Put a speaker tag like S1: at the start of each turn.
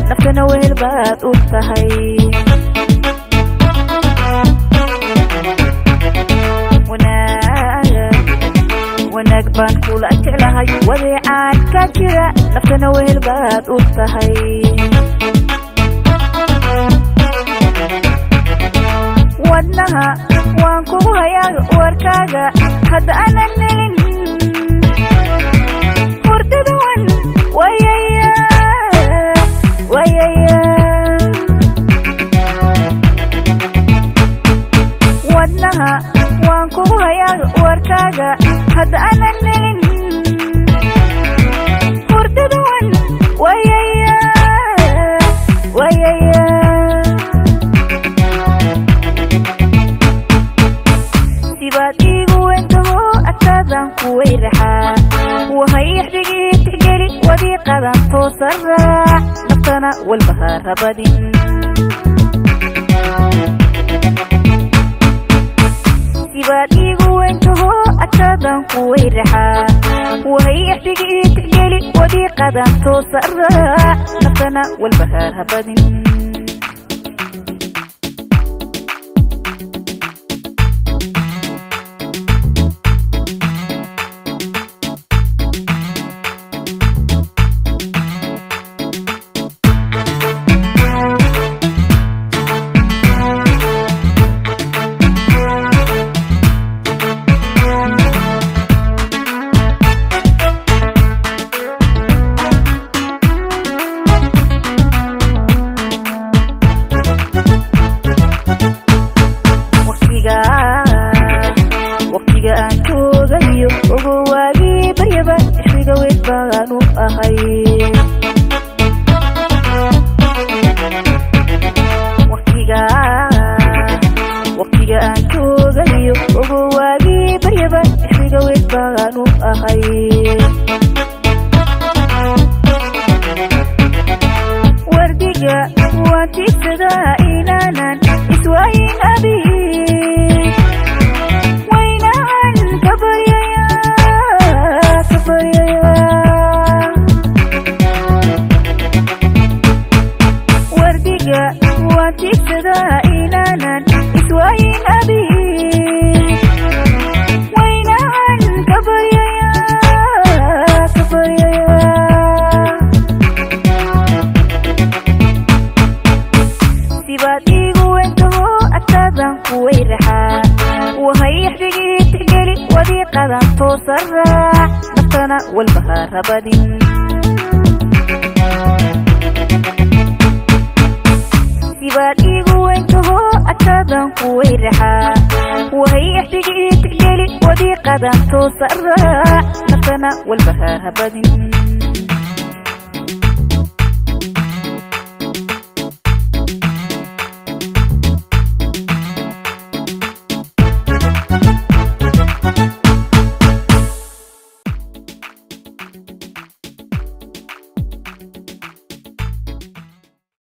S1: Naftana wehel baad u tahay. Wanaag baan kula jeclahay, wadeecaan ka jira, naftana wehel baad u tahay. Wadnaha waan kugu hayaa warkaaga, hadda aanan helin hurdada wan wayaya wayaya. Wadnaha waan kugu hayaa warkaaga, hadda aanan helin hurdada wan wayaya wayaya. Sibaad iigu weyntaho agtaadaan ku weyraxaa, wahay ixdigii tixgeli wadiiqadan toosan raac, naftana walbaha rabadin. Sibaad iigu weyntaho agtaadaan ku weyraxaa, wahay ixdigii tixgeli wadiiqadan toosan raac, naftana walbaha rabadin. Waqtiga aan joogayo ugu waagii baryaba, ishiga weyd baan u ahay. Waqtiga aan joogayo ugu waagii baryaba, ishiga weyd baan u ahay. Wardiga waan tiigsadaa inaanan iswaayin abid, waynaan ka baryaya ka baryaya. Wardiga waan tiigsadaa inaanan iswaayin abid, waynaan ka baryaya ka baryaya. Sibaad iigu weyntaho agtaadaan ku weyraxaa, wahay ixdigii tixgeli wadiiqadan toosan raac, naftana walbaha rabadin. Sibaad iigu weyntaho agtaadaan ku weyraxaa, wahay ixdigii tixgeli wadiiqadan toosan raac, naftana walbaha rabadin.